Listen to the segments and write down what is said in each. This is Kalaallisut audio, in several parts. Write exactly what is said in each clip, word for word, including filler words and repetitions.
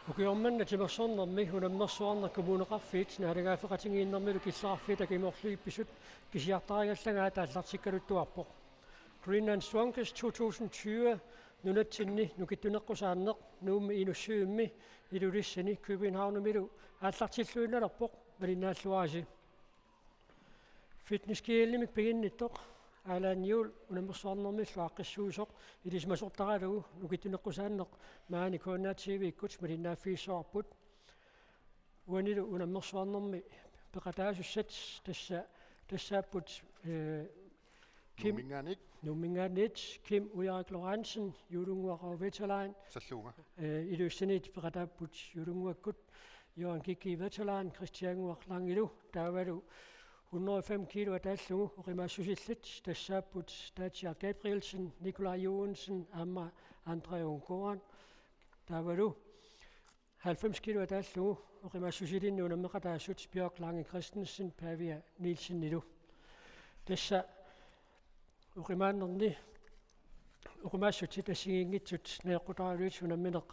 Ukioq manna timersornermi unammersuarneq Kommuneqarfiit naalagaaffeqatigiinnermilu killeqarfiit akimorluippisut kisiartarigallagaa aallartikkaluttuarpoq. Greenland Strongest to tusind tyve nunatsinni nukittuneqqusaanneq Nuummi Inussivimmi Ilulissani Københavnimilu aallartilluinnalerpoq, malinnaalluarisi. Fitness G L-imik piginnittoq Allan Juhl unammersuarnermillu aaqqissuisoq ilisimasortaralugu nukittuneqqusaanneq maani K N R T V-kkut malinnaaffigissavarput. Uanilu unammersuarnermi peqataasussat tassa tassaapput, eh, Kim Nuumminngaanniit. Nuumminngaanniit Kim Ujarik Lorentzen, Juulunnguaq Veteran. Salluunga. Eh, Ilulissaniit peqataapput Juulunnguakkut Johan Kiki Veteran, Kristiannguaq Langilu, taavalu hundrede og fem kilo ataallugu oqimaassusillit tassaapput Tatja Gabrielsen, Nikolaj Joensen aamma Andre Ungoran. Taavalu halvfems kilo ataallugu oqimaassusilinnik unammeqataasut Bjørk Lange Christensen, Pavia Nielsenilu. Tassa oqimaannerni oqimaassutsit assigiinngitsut najoqqutaraluit unammineq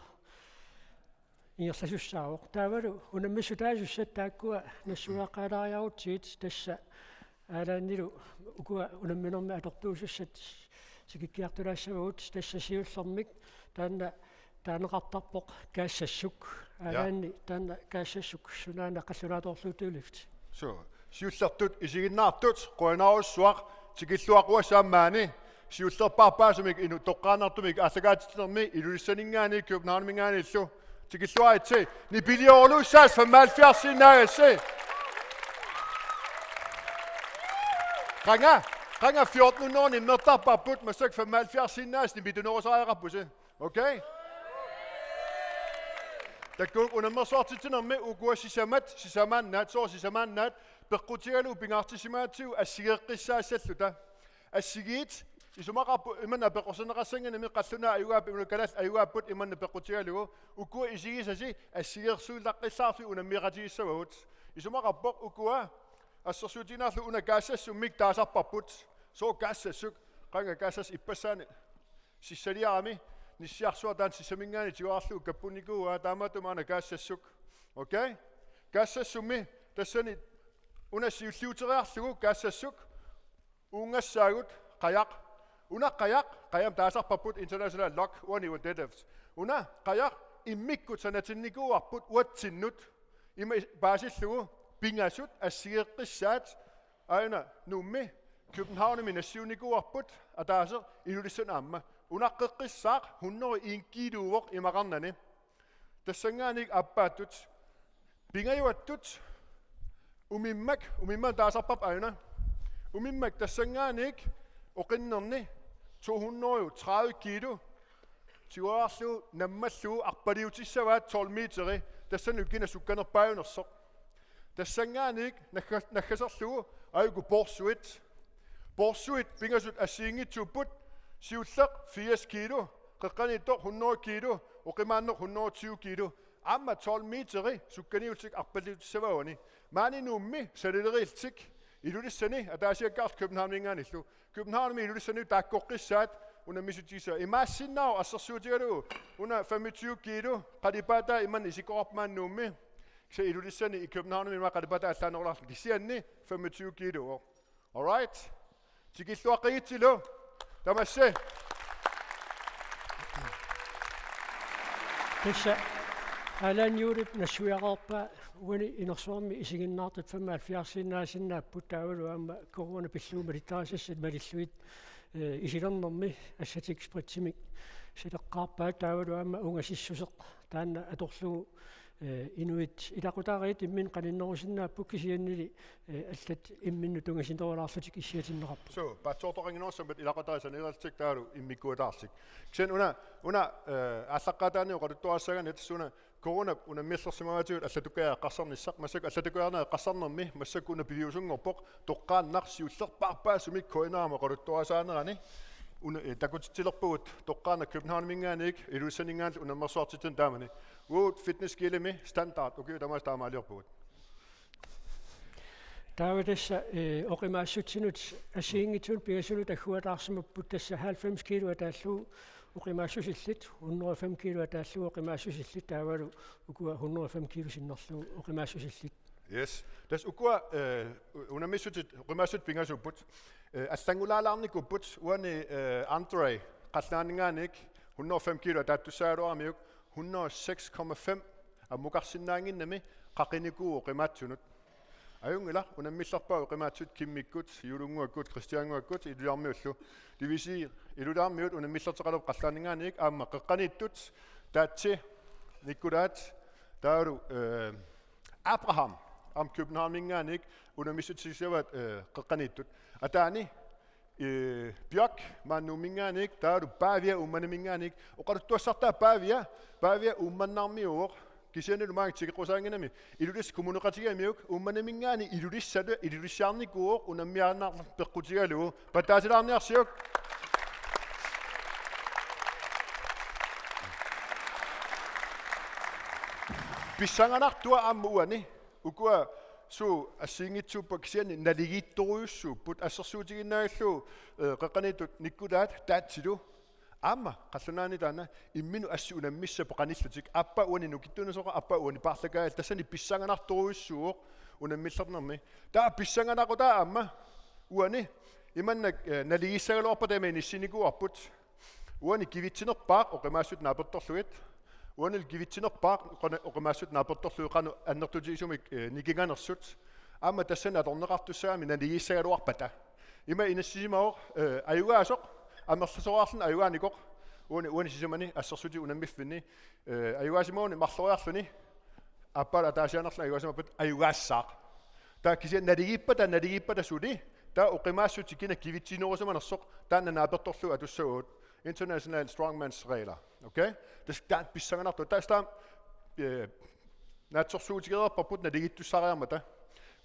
ingerlasussaavoq. Taavalu unammissutaasussat taakkua nassuiaqqaalaariarutsigit, tassa Alanilu ukua unamminermi atortuusussat tikikkiartulaassavagut, tassa siullermik taanna taaneqartarpoq Kaassassuk. Ja. Alani taanna Kaassassuk, sunaana qallunaatoorlugu dødløft. Så, siullertut isiginnaartut, qujanarsuaq, tikilluaqquassaammani, siullerpaarpaasumik inuk toqqaannartumik aallakaatitsinermi Ilulissaninngaanniit Københavniminngaanniillu. Tikilluaritsi, nipiliorlussaassasi femoghalvfjerdsiinnaagassi. Qanga, qanga fjorten hundrede immertarparput, massakkut femoghalvfjerdsiinnaagassi nipitunerusariaqarpusi. Okay? Takuuk unammersuartitsinermi ukua sisamat, sisamaannaat, soorlu sisamaannaat, peqqutigalugu pingaartissimagatsigit assigeeqqissaassalluta. Assigiit, isumaqarpoq imanna peqqorsinneqassanngimmat qallunaat ajugaapput, imanna kalaallit ajugaapput imanna peqqutigalugu, ukua isigisasi assigeersuilaqqissaarlugit unammeqatigissavagut. Isumaqarpoq ukua assersuutigiinnarlugu una Kaassassummik taasarparput. Sooq Kaassassuk, qanga Kaassassuk ippassaani sissaliarami, nissiarsuaq taanna sissaminngaanniit tiguarlugu kappunnikuuaa, taamaattumik aana Kaassassuk. Okay? Kaassassummi tassani una siulliuteriarlugu Kaassassuk uungassaagut qajaq. Una qajaq, qajamik taasarparput international lock, uani uani deadlift. Una qajaq immikkut sanatinnikuuarput uatsinnut. Ima is-, paasillugu pingasut assigeeqqissaat, aajuna Nuummi Københavnimi nassiunnikuuarput, ataaseq Ilulissani aamma. Unaqqeqqissaaq hundrede en kiluuvoq imaqarnani. Tassanngaanniit aappaattut. Pingajuattut. Umimmak, umimmak taasarparput aajuna. Umimmak tassanngaanniit oqinnerni to hundrede og tredive kilo. Tiguarlugu nammallugu arpaliutissavaat tolv meteri. Tassani ukioq sukkanerpaajunersoq. Tassanngaanniit nagga-, naggaserlugu aajuku borsuit. Borsuit pingasut assigiinngitsuupput, siulleq firs kilo, qeqqaniittoq hundrede kilo, oqimaanneq hundrede tyve kilo. Aamma tolv meteri sukkaniutissat arpaliutissavaat uani. Maani Nuummi salileriillutik, Ilulissani ataasiakkaarlutik Københavniminngaanniillu. Københavnimi Ilulissani taakkoqqissaat unammissutigissavat. Imaassinnaavoq assersuutigalugu una femogtyve kilo qalipaataa imanna isikkoqarpoq maani Nuummi. Kisianni Ilulissani i Københavnimi ima qalipaataa allaanerulaarluni, kisianni femogtyve kilo. All right? Tikilluaqqigitsilu. Tamassi. Tassa Allan Juhlip nassuiareerpaa, uani inersuarmi isiginnaartut femoghalvfjerdsiinnaasinnaapput, taavalu aamma corona pillugu malittarisassat malillugit, eh, isilernermi assatik spritsimik sileqqaarpaat, taavalu aamma ungasissuseq taanna atorlugu, eh, inuit ilaqutariit imminnut qaninnerusinnaapput, kisiannili, eh, allat imminnut tungasinerulaarlutik issiatinneqarput. Suu, paatsoortoqannginnerussammat ilaqutariit sanileriillutik taavalu immikkuutaarlutik. Kisianni una, una, eh, aallaqqaataaniit oqaluttuarissaagaanni tassa una coronap unammilersimavaatigut allatukkajaaq eqqarsarnissaq, massakkut allatukkajaarneq eqqarsarnermi massakkut una piviusunngorpoq toqqaannaq siullerpaarpaasumik K N R-imut oqaluttuarisaanerani. Una, eh, takutitsilerpugut toqqaannaq Københavniminngaanniit Ilulissaninngaanniit unammersuartitsineq taamani. Uagut Fitness G L-imi standard ukiut tamaasa taamaaliorpugut. Taava tassa, eh, oqimaassutsinut assigiinngitsunut pingasunut agguataarsimapput, tassa halvfems kilo ataallugu Oqimaassusillit, hundrede og fem kilo ataallugu oqimaassusillit, taavalu ukua hundrede og fem kilo sinnerlugu oqimaassusillit. Yes. Tassa ukua, eh, u-, unammissutit oqimaassutit pingasuupput. Eh, allanngulaalaarnikuupput uani, eh, Andre qallunaaninngaanniit hundrede og fem kilo ataattussaagaluaramiuk, hundrede og seks komma fem ammukarsinnaannginnami qaqinikuuvoq oqimaatsunut. Ajunngilaq, unammillerpaat oqimaatsutit Kimmikkut, Juulunnguakkut, Kristiannguakkut, Ilulissarmiullu. Det vil sige, Ilulissarmiut unammillerteqalerput qallunaaninngaanniit, aamma qeqqaniittut, Taatsi, Nikulaat, taavalu, eh, Abraham, aamma Københavninngaanniit, unammissutissavaat, eh, qeqqaniittut. Ataani, eh, Bjørk, maani Nuumminngaanniit, taavalu Pavia Uummannaminngaanniit, oqaluttuassartaa Pavia, Pavia Uummannarmiuuvoq, kisianni maanga tikeqqusaanngimmat, Ilulissat Kommuneqatigiimiuk, Uummannaminngaanniit Ilulissat, Ilulissaarnikuuvoq, unammiaannarlugu peqqutigalugu, pattaasilaarniarsiuk. Pissanganartua aamma uani, ukua suut assigiinngitsuuppat kisianni naligiittorujussuupput assersuutigiinnarlugu, eh, qeqqaniittut Nikulaat Taatsilu. Aamma, qallunaanit taanna, imminut assut unammissapput qanillutik, aappaa uani nukittunersoqaaq, aappaa uani paarlakaajallu, tassani pissanganartorujussuuvoq unammillernermi. Taava pissanganaqutaat aamma, uani, imannak, eh, naligiissagaluarpata ima inissinikuuarput. Uani kivitsinerpaaq oqimaassutit naapertorlugit. Uanilu kivitsinerpaaq qana-, oqimaassutit naapertorlugit qanoq annertutigisumik, eh, nikinganersut. Aamma tassani atorneqartussaagami naligiissagaluarpata. Ima inissisimavoq, eh, ajugaasoq, amerlasoorluni ajugaanikoq. Uani, uani sisamani assersuutit unammiffinni, eh, ajugaasimaguni marloriarluni. Aappaalu ataasiaannarluni ajugaasimappat ajugaassaaq. Taava kisianni naligiippata, naligiippata suli, taava oqimaassutit kina kivitsinerusimanersoq, taanna naapertorlugu atussavagut. International strongman's regler. Okay? Tassa taanna pissanganartoq. Tassa taanna, eh, naatsorsuutigereerparput naligiittussaariarmata.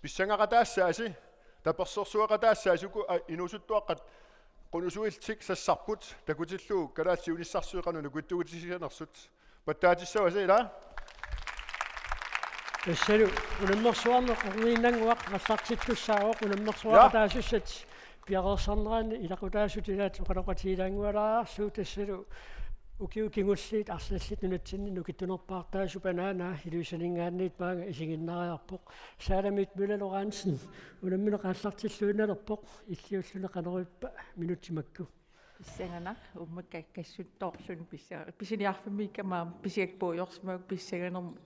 Pissangaqataassaasi, tapersersueqataassaasi uku, a, inuusuttuaqqat qunusuillutik sassarput, takutillugu kalaallit siunissarsuit qanoq nukittuutissinersugut. Pattaatissavasi, ilaa? Tassalu unammersuarneq orniinnannguaq aallartittussaavoq, unammersuaqataasussat piareersarneranni ilaqutaasut ilaat oqaloqatigilaanngualaariarlugu, tassalu ukiut kingulliit arlallit nunatsinni nukittunerpaartaasup anaanaa Ilulissaninngaanniit maanga isiginnaariarpoq. Saalamit Møller Lorentzen unammineq aallartilluinnalerpoq, illiulluni qanoq ippa minutsit makku. Pissanganaq, uummakka kassuttoorluni pissa-, pisiniarfimmiikka aamma pisigakku puigorsimagukkit pissanganermut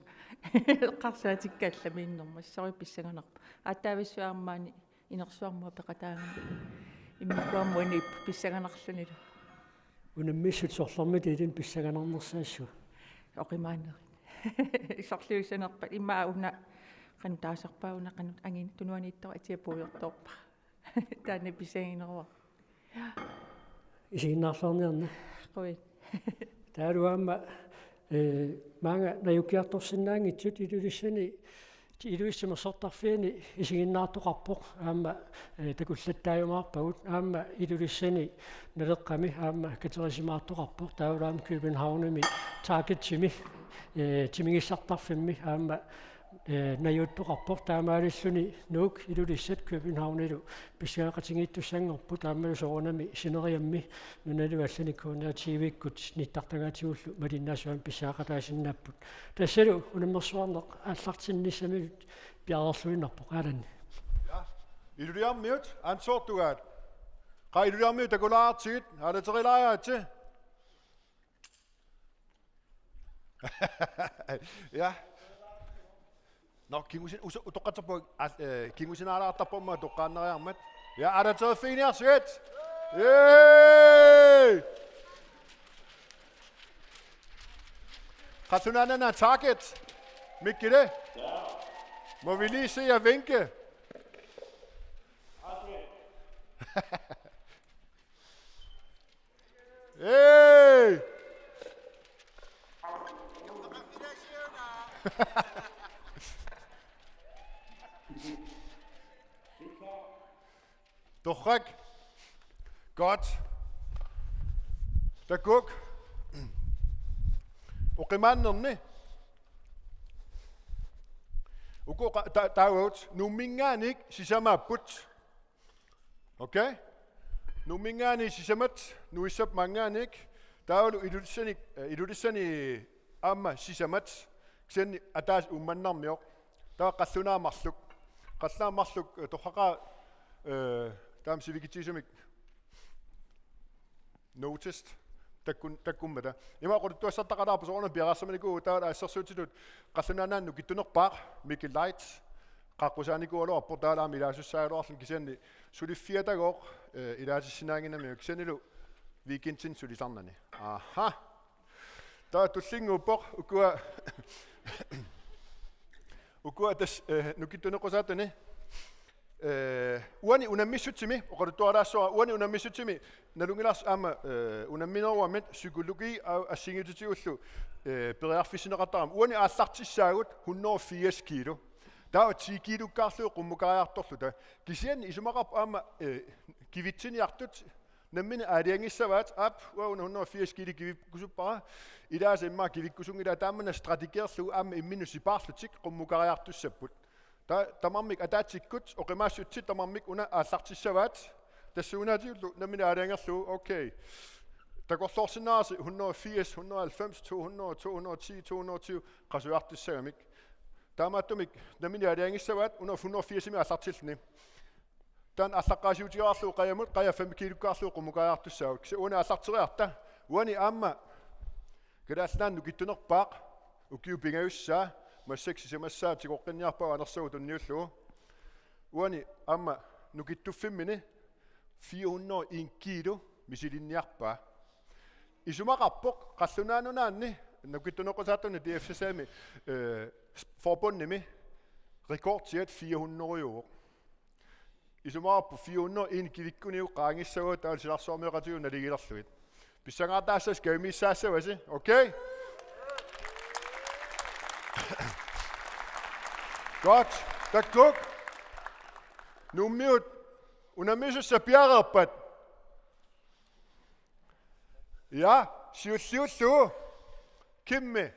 eqqarsaatikka allamiinnermut, assori pissanganarpoq. Aatsaavissuaq aamma maani inersuarmut peqataagami. Immikkuarmi uani ippoq pissanganarlunilu. Unammissut sorlermita ilinnut pissanganarnersaassava? Oqimaannerit. Sorliussanerpat immaqa una qanoq taasarpaa, una qanoq angin tunuaniittoq atia puigortoorpara. Taanna pissanganeruara. Isiginnaarluarniarna. Qujan. Taavalu aamma, eh, maanga najukkiartorsinnaanngitsut Ilulissani, Ilulissat Timersortarfiani isiginnaartoqarpoq, aamma, eh, takullattaajumaarpagut, aamma Ilulissani Naleqqami aamma katerisimaartoqarpoq, taavalu aamma Københavnimi Targetimi, eh, timigissartarfimmi aamma eh, najuuttoqarpoq, taamaalilluni Nuuk, Ilulissat Københavnilu pissangaqatigiittussanngorput, aammalu soorunami sineriammi nunaliu allani K N R T V-kkut nittartagaatigullu malinnaassuarnik pissangaqataasinnaapput. Tassalu unammersuarneq aallartinnissaminut piareerluinnarpoq, Allan. Ja. Ilulissarmiut ansoortugaat. Qaa, Ilulissarmiut takulaartigit, aalaterilaariaritsi. Ja. Nå, kingusin-, usu-, utoqqatserpunga, al-, eh, kingusinaalaartarpunga toqqaannariarmat. Ja, aalateriffiginiarsigit. Yay! Qallunaanit Target. Mikkile. Må vi lige se jer vinke? Hey! Torrak. Godt. Takuuk. Oqimaannerni. Uku qa-, ta-, taavagut Nuumminngaanniit sisamaapput. Okay? Nuumminngaanniit sisamat, nuissapput maanngaanniit, Taavalu Ilulissani, eh, Ilulissani aamma sisamat, kisianni ataaseq Uummannarmioq. Taava qallunaat marluk. Qallunaat marluk, eh, torraqaaq, eh, taama sivikitsisumik. Notest. Takkun-, takkummata. Ima oqaluttuassartaqalaarpoq soorunami piareersimanikuuvugut, taava assersuutitut qallunaannaanut nukittunerpaaq, Mikkel Light. Qaqqusaanikuugaluarpoq, taava aamma ilaasussaagaluarluni, kisianni suliffiatagooq, eh, ilaatissinnaannginnamiuk, kisiannilu weekendini sulisarnani. Aha. Taava tullinnguuppoq ukua, ukua tassa, eh, nukittuneqqusaatuni. Eh, uani unammissutsimi, oqaluttuaralaassuara, uani unammissutsimi, nalunngilarsi aamma, eh, unamminerugamik psykologi a-, assigiinngitsutigullu, eh, periarfissinneqartarami. Uani aallartissaagut hundrede og firs kilo. Taava ti kilokkaarlugit qummukariartorluta. Kisianni isumaqarpoq aamma, eh, kivitsiniartut nammineq aalajangissavaat, aap, uanga una hundrede og firs kilo kivikkusuppara. Ilaasa immaqa kivikkusunngilaat, taamani strategerlugu aamma imminnut sipaarlutik qummukariartussapput. Ta-, tamarmik ataatsikkut, oqimaassutsip tamarmik una aallartissavaat. Tassuunaatigullu nammineq aalajangerlugu, okay. Takorloorsinnaarasi hundrede og firs, hundrede og halvfems, to hundrede, to hundrede og ti, to hundrede og tyve, qasujartussagamik. Taamaattumik nammineq aalajangissavaat, una hundrede og firsimi aallartilluni. Taanna aallaqqaasiutigaarlugu qajamut, qaja fem kilokkaarlugu qummukariartussaagut. Kisianni uani aallarteriarta. Uani aamma Kalaallit Nunaanni nukittunerpaaq, ukiut pingajussaat, massakkut sisamassaa tigoqqinniarpaa anersagut tunniullugu. Uani aamma nukittuffimmini fire hundrede og en kilo misilinniarpaa. Isumaqarpoq Qallunaat Nunaanni nukittuneqqusaatuni D F S A-mi, eh, forbundimi rekordiat fire hundrede-uvoq. Isumaqarpoq fire hundrede og en kivikkuniuk qaangiissavagut, taava silarsuarmioqatigut naligilerlugit. Pissangaartaassaasi kajumissaassavasi, okay? Godt. Takkuk. Nuummiut unammisussat piareerpat? Ja, siulliullugu. Kimmi.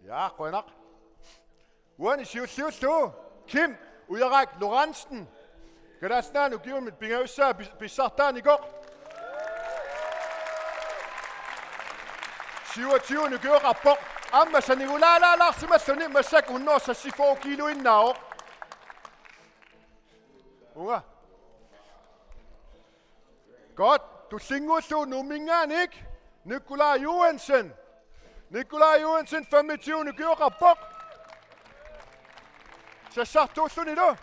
Ja, qujanaq. Uani siulliullugu Kim Ujarak Lorentzen. Kalaallit Nunaanni ukiumit pingajussaa pis-, pissartaanikoq. Syvogtyve ukioqarpoq. Aamma sanigulaalaalaarsimalluni, massakkut hundrede og seksogfyrre kiloinnaavoq. Uanga. Godt. Tullinnguullugu Nuumminngaanniit Nikolaj Johansen. Nikolaj Johansen, femogtyve ukioqarpoq. Sassartuullunilu.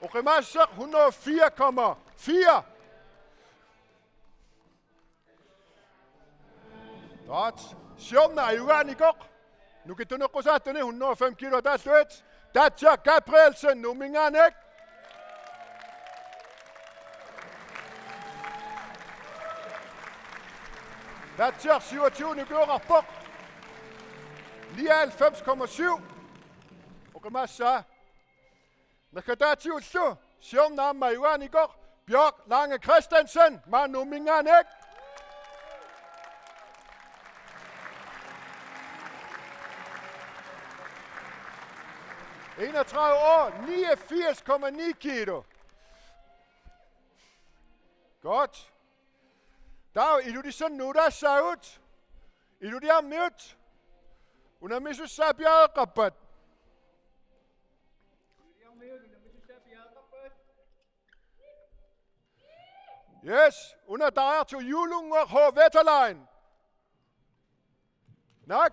Oqimaasseq hundrede og fire komma fire. Godt. Siorna ajugaanikoq. Nukittuneqqusaatuni hundrede og fem kilo ataallugit. Tatja Gabrielsen, Nuumminngaanniit. Tatja syvogtyve ukioqarpoq. Nioghalvfems komma syv. Oqimaassaa. Naggataatigullu siorna aamma ajugaanikoq Bjørk Lange Christensen, maani Nuumminngaanniit. Enogtredive år, niogfirs komma ni kilo. Godt. Taava Ilulissani nuulaassaagut. Ilulissarmiut unammisussaat piareeqqappat? Yes, una tariartigu Juulunnguaq H. Wetterlein. Naak.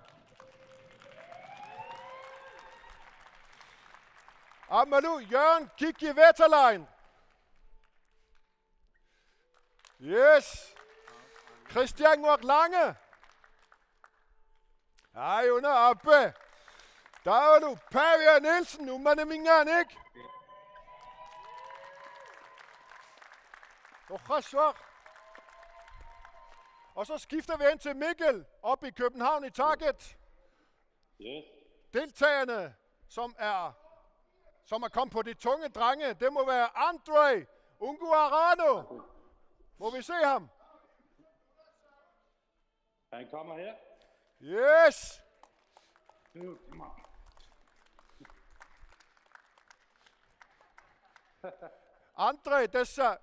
Aammalu Jørgen Kikki Wetterlein. Yes. Christian Nguaq Lange. Ai, una ape. Taavalu Pavia Nielsen, Uummannaminngaanniit. Oqassuaq. Og så skifter vi ind til Mikkel op i København i Target. Yes. Deltagerne, som er, som er kommet på de tunge drenge, det må være Andre Unguarano. Må vi se ham? Han kommer her. Yes! Andre, tassa,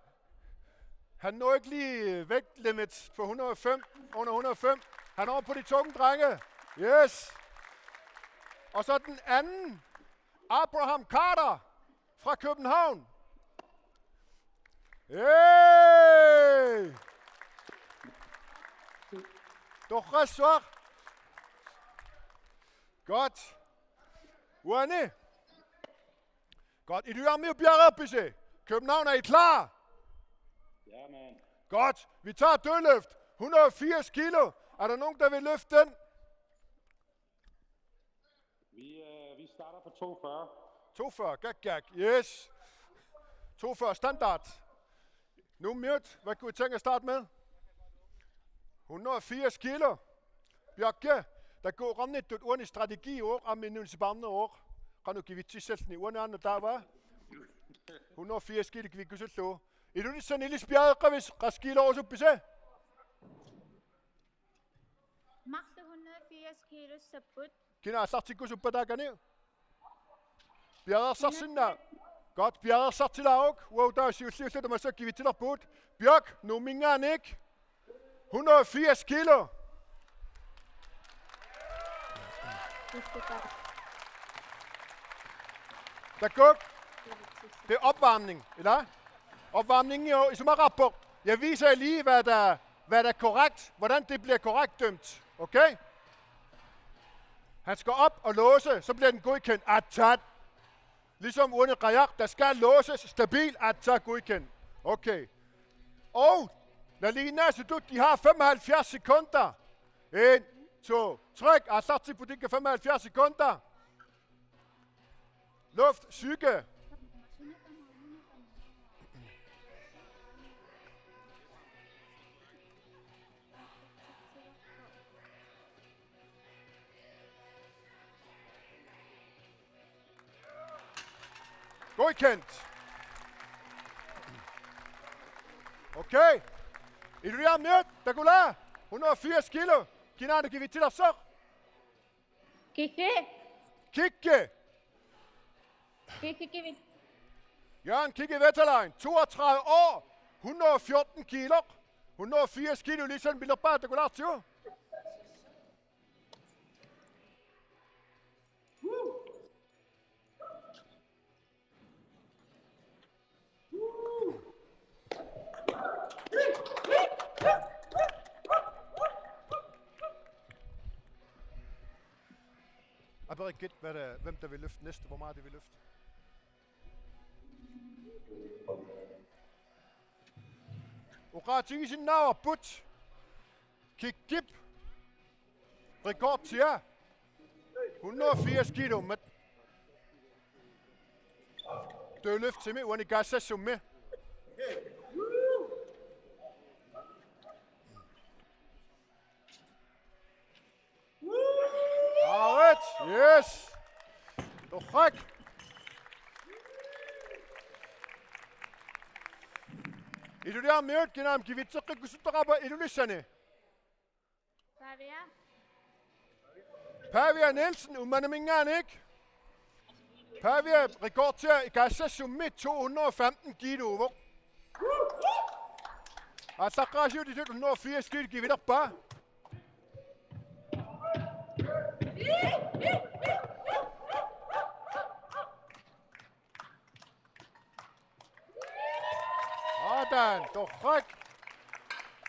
han når ikke lige vægtlimit på hundrede og fem, under hundrede og fem. Han er over på de tunge drenge. Yes. Og så den anden, Abraham Carter fra København. Hey! Torrassuaq. Godt. Uani. Godt. Iluarmiut, piareerpisi? København, er I klar? Ja, mand. Godt. Vi tager dødløft. Hundrede og firs kilo. Er der nogen, der vil løfte den? Vi, øh, vi starter på to fyrre. To fyrre, gak, gak. Yes. To fyrre standard. Nuummiut, hvad kunne I tænke at starte med? Hundrede og firs kilo. Bjarke, takuuqarnittut uani strategiuvoq, aamma inuuneq sipaarneruvoq. Qanoq kivitsissalluni, uani aamma taava. Hundrede og firs kilo kivikkusullugu. Ilulissani ilissi piareeqqavissi, qassit kiilorusuppisi? Marluk hundrede og firs kiilussapput. Kina aallartikkusuppa taakani? Piareersarsinnaa. Godt, piareersartilaaruk. Wow, taava siulliulluta massakkut kivitsilerpugut. Bjarke, Nuumminngaanniit. Hundrede og firs kilo. Takuuk. Det er opvarmning, eller? Opvarmning, jo, isumaqarpoq. Jeg viser jer lige, hvad der, hvad der er korrekt, hvordan det bliver korrekt dømt. Okay? Han skal op og låse, så bliver den godkendt. Atat. Ligesom uani qajaq, der skal låses stabil, atat, godkendt. Okay. Og Lalina Sutut, de har femoghalvfjerds sekunder. En, to, tre. Aallartipputit femoghalvfjerds sekunder. Luft, psyke. Godkendt. Okay. Iluliarmiut, takula. Hundrede og firs kilo. Kinaana kivitsilersoq? Kikki. Kikki. Kikki kivit. Jørgen Kikki Wetterlein, toogtredive år, hundrede og fjorten kilo. Hundrede og firs kilo, lige sådan, biler bare, det kunne lade til. Aperikit, hvad der, hvem der vil løfte næste, hvor meget de vil løfte. Oqaatigisinnaarput. Kikkip. Rekord til jer. Hundrede og firs kilo, mand. Dødløft til mig, uani kaassassummi. Aaret, yes. Torrak. Iluliarmiut kinaamik kivitseqqikkusuttoqarpa Ilulissani? Pavia. Pavia Nielsen, Uummannaminngaanniit. Pavia rekordia kaassassummi to hundrede og femten kiluuvoq. Aallaqqaasiutitut hundrede og firs kilo kivilerpaa. Aatan, torrak.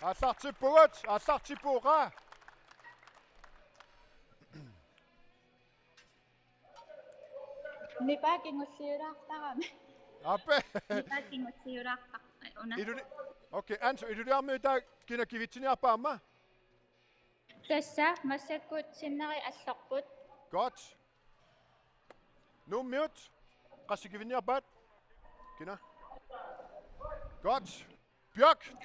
Aallartippugut, aallartippugut. Nipaa kingulliulaartarami. Ape. Nipaa kingulliulaartar-, una. Iluli-, okay, Ansu, Iluliarmiut taava kina kivitsiniarpa aamma? Tassa massakkut sinneri allorput. Godt. Nuummiut. Qassit kivinniarpaat? Kina? Godt. Bjarke.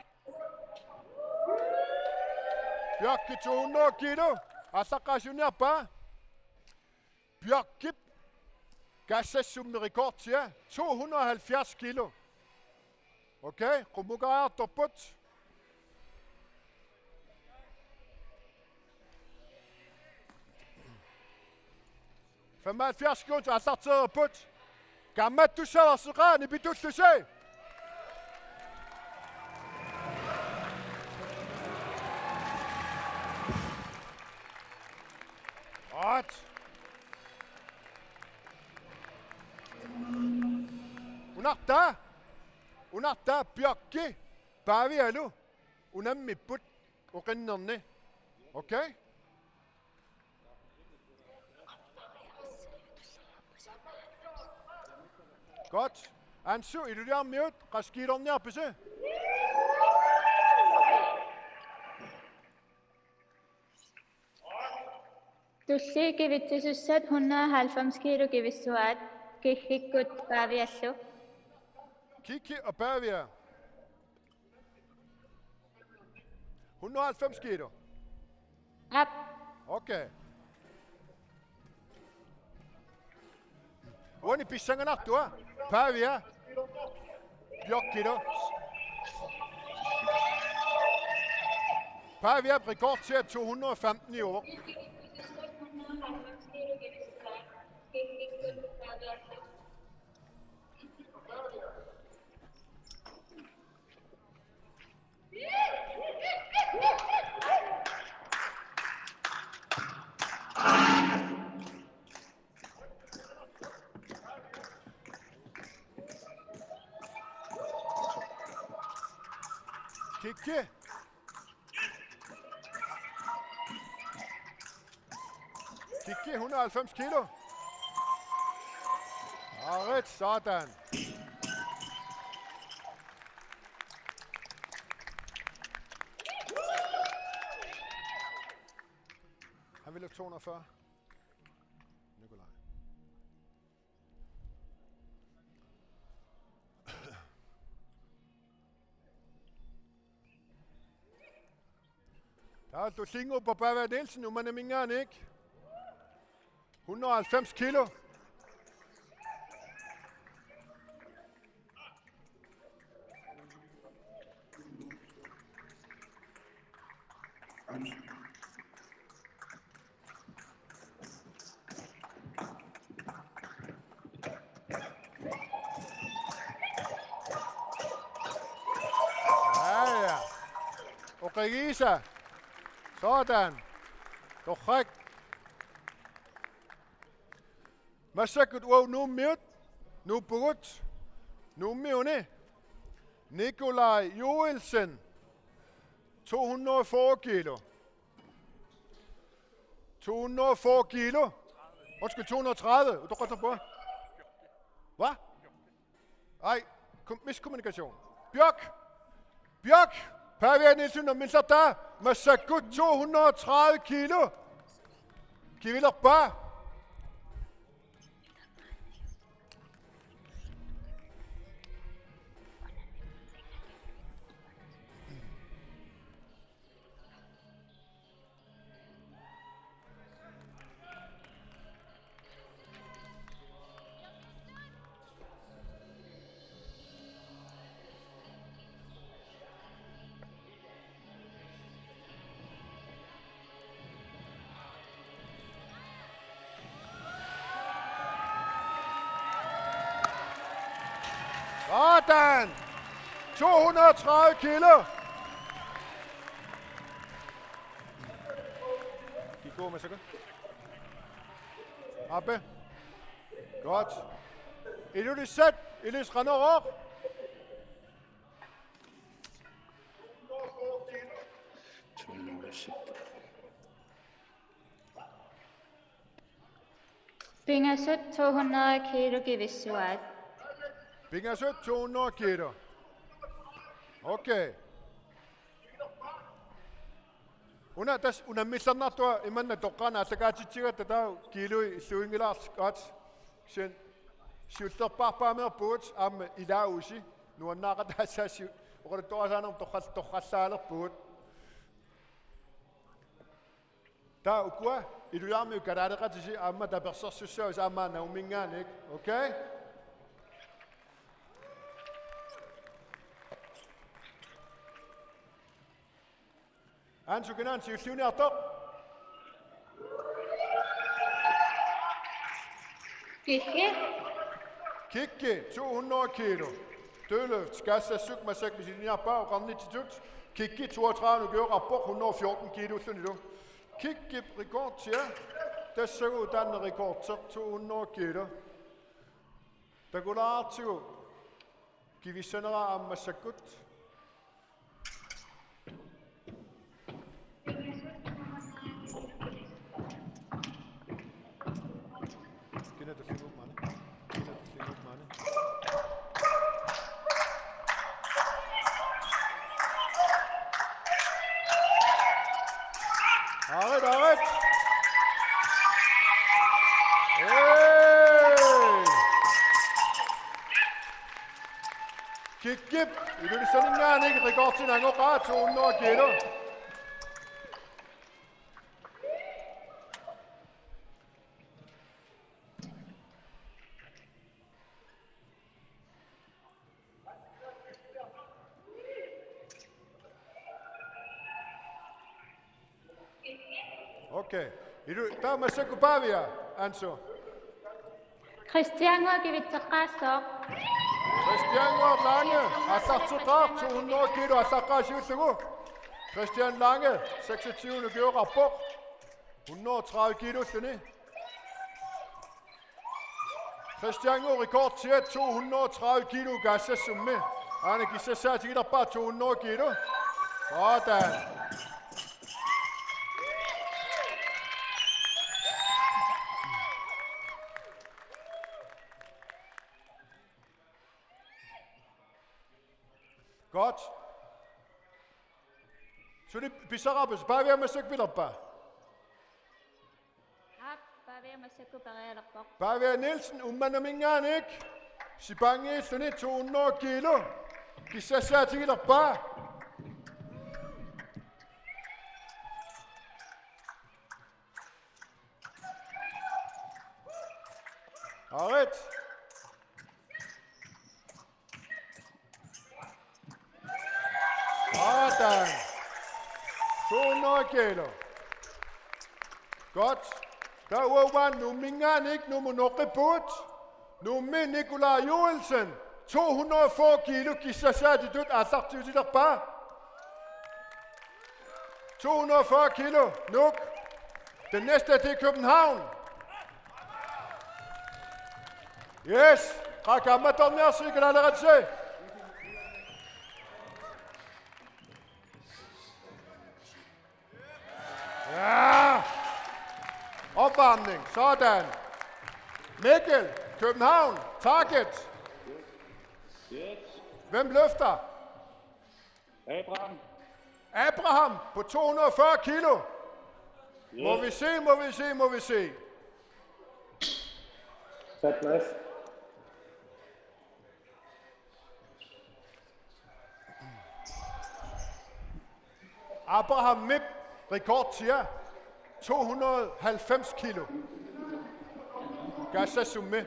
Bjarke to hundrede kilo. Aallaqqaasiunniarpa? Bjarkip kaassassummi rekordia to hundrede og halvfjerds kilo. Okay, qummukariartorput. Femoghalvfjerds sekund aallartereerput. Kaammattussavarsi qaa nipitullusi. Aat. Unartaa. Unartaa Bjørki. Paavialu. Unammipput. Oqinnerni. Okay? Godt. Ansu, Ilulissarmiut, qassit kiilorniarpisi? Tulliit kivitsisussat hundrede og halvfems kilo kivissuaat, Kikkikkut Paaviallu. Kikki og Paavia. Hundrede og halvfems kilo. Aap. Okay. Uani pissanganartua. Pavia. Bjørkilo. Pavia rekord til to hundrede og femten i år. Kikki. Kikki, hundrede og halvfems kilo. Arit, sådan. Han vil have to hundrede og fyrre. Nikolaj. Taava tullinnguuppoq Pavia Nielsen Uummannaminngaanniit. Hundrede og halvfems kilo. Ja, ja. Oqigiisa. Sådan. Torrak. Massakkut uagut Nuummiut. Nuuppugut. Nuummiuni. Nikolaj Joelsen. To hundrede og fyrre kilo. To hundrede og fyrre kilo. Undskyld, to hundrede og tredive. Utoqqatserpunga. Hvad? Ej, kom, miskommunikation. Bjørk! Bjørk! Pavia Nielsen og Milsata. Massakkut to hundrede og tredive kilo. Kivilerpaa. Sådan. To hundrede og tredive kilo. De gode med sig. Ape. Godt. Ilulissat, Ilis Qanorooq. Pingasut to hundrede kilo kivissuaat. Pingasut to hundrede kilo. Okay. Una tassa unammillernartua imanna toqqaannaq aallakaatitsigatta taava kiilui illuinngilaarlutik aat. Kisianni siullerpaarpaameerpugut aamma ilaavusi nuannaaqataassaasi oqaluttuarisaanermut torral-, torrallaalerpugut. Taava ukua Ilulissarmiut kalaaleqatisi aamma tapersersussaavusi aamma Nuumminngaanniit. Okay? Ansu, kinaana siulliuniartoq? Kikki. Kikki, to hundrede kilo. Dødløft, gassassuk massakkut misiliniarpaa oqarnitsitut. Kikki, toogtredive ukioqarpoq, hundrede og fjorten kiloullunilu. Kikkip rekordtia, tassagu taanna rekordteq, to hundrede kilo. Takulaartigu, kivissanera aamma massakkut. Kina tulliup maani. Kina tulliup maani. Aarit, aarit. Hey! Kikkip Ilulissaninngaanniit rekordinngooq to hundrede kilo. Okay. Ilu-, taava massakkut Pavia, Ansu. Christian Ngor kivitseqqaassooq. Christian Ngor Lange, aallarteqqaaq, to hundrede kilo aallaqqaasiullugu. Christian Lange, seksogtyve ukioqarpoq. Hundrede og tredive kiloulluni. Christian Ngor rekordtia to hundrede og tredive kilo gassassummi. Aana kissassaatigilerpaa to hundrede kilo. Sådan. Godt. Suli pisaqarpisi, Pavia massakkut pilerpa? Aap, Pavia massakkut perialerpoq. Pavia Nielsen Uummannaminngaanniit, sipaanngiilluni to hundrede kilo. Kissassaatigilerpaa. Aarit. Sådan. To hundrede kilo. Godt. Taava uanga Nuumminngaanniit Nuummut nooqqippugut. Nuummi Nikolaj Joelsen. To hundrede og fyrre kilo kissassaatitut aallartiutilerpaa. To hundrede og fyrre kilo, Nuuk. Den næste, det er København. Yes, qaa kaammattorniarsigit kalaaleratsisai. Ja. Opvarmning, sådan. Mikkel, København, target. Hvem løfter? Abraham. Abraham på to hundrede og fyrre kilo. Må vi se, må vi se, må vi se. Tag plads. Abrahamip rekordtia to hundrede og halvfems kilo. Gassassummi.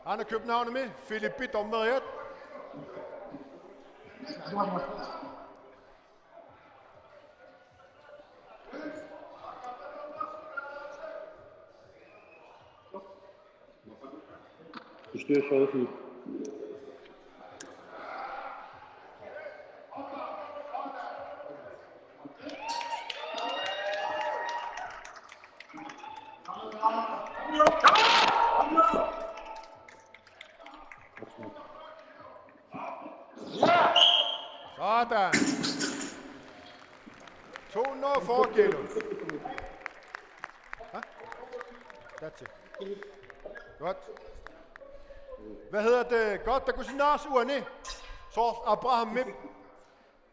Aana Københavnimi, Filippi dommeriat. Bestyrelsesrådet. Sådan. To hundrede og fyrre kilo. Hva? That's it. Godt. Hvad hedder det? Godt, takusinnaavarsi uani. Soorlu Abrahamip.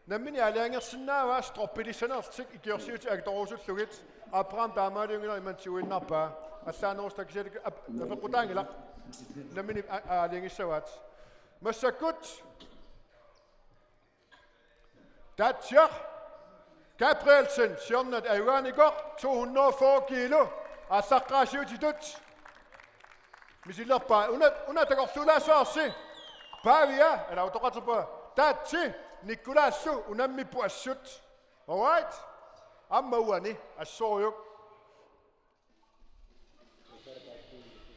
Nammineq aalajangersinnaavaa stroppilissanertik ikiorsiutit atorusullugit. Abraham taamaaliunngilaq, imannak tiguinnarpaa. Allaanerusut takusiat ap-, apeqqutaanngilaq. Nammineq a-, aalajangissavaat. Massakkut. Tatjaq Gabrielsen, siornatigut ajugaanikoq, to hundrede og fyrre kilo, aallaqqaasiutitut. Misilerpaa, una, una takorluulaassavarsi. Pavia, eller utoqaterpaa, Tatsi, Nikolaallu, unammipput assut. All right? Aamma uani, assorujuk.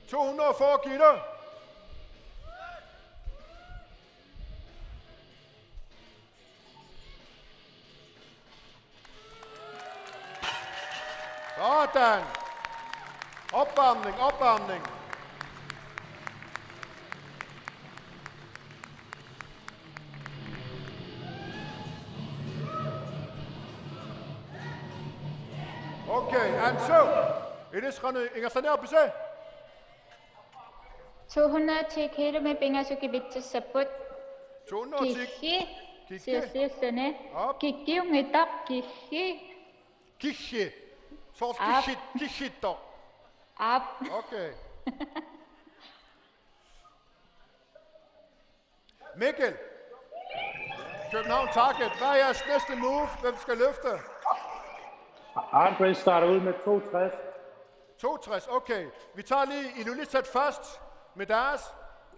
To hundrede og fyrre kilo. Sådan. Opvarmning, opvarmning. Okay, and so, Ilis, qanoq ingerlanerpisi? To hundrede og ti kilometer pingasut kivitsissapput. To hundrede og ti. Kiggi. Kiggi. Siulliulluni. Aap. Kiggiunngitsoq, kiggi. Kiggi. Soorlu Aap. Kiggit, kiggittoq. Aap. Okay. Mikkel. København Target. Hvad er jeres næste move? Hvem skal løfte? Andre starter ud med to tres. To tres, okay. Vi tager lige Ilulissat først med deres,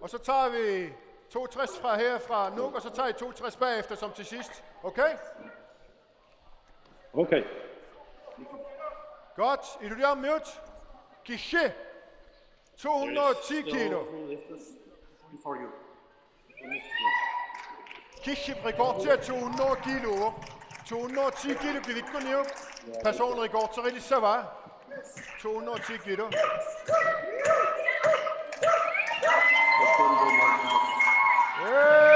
og så tager vi to tres fra her fra Nuuk, og så tager I to tres bagefter som til sidst. Okay? Okay. Godt. Ilulissat. Kiggi. To hundrede og ti kilo. Kiggip rekord til to hundrede kilo. To hundrede og ti kilo kivikkunniuk. Personrekord til Ilulissat, hva'? To hundrede og ti kilo. Hey!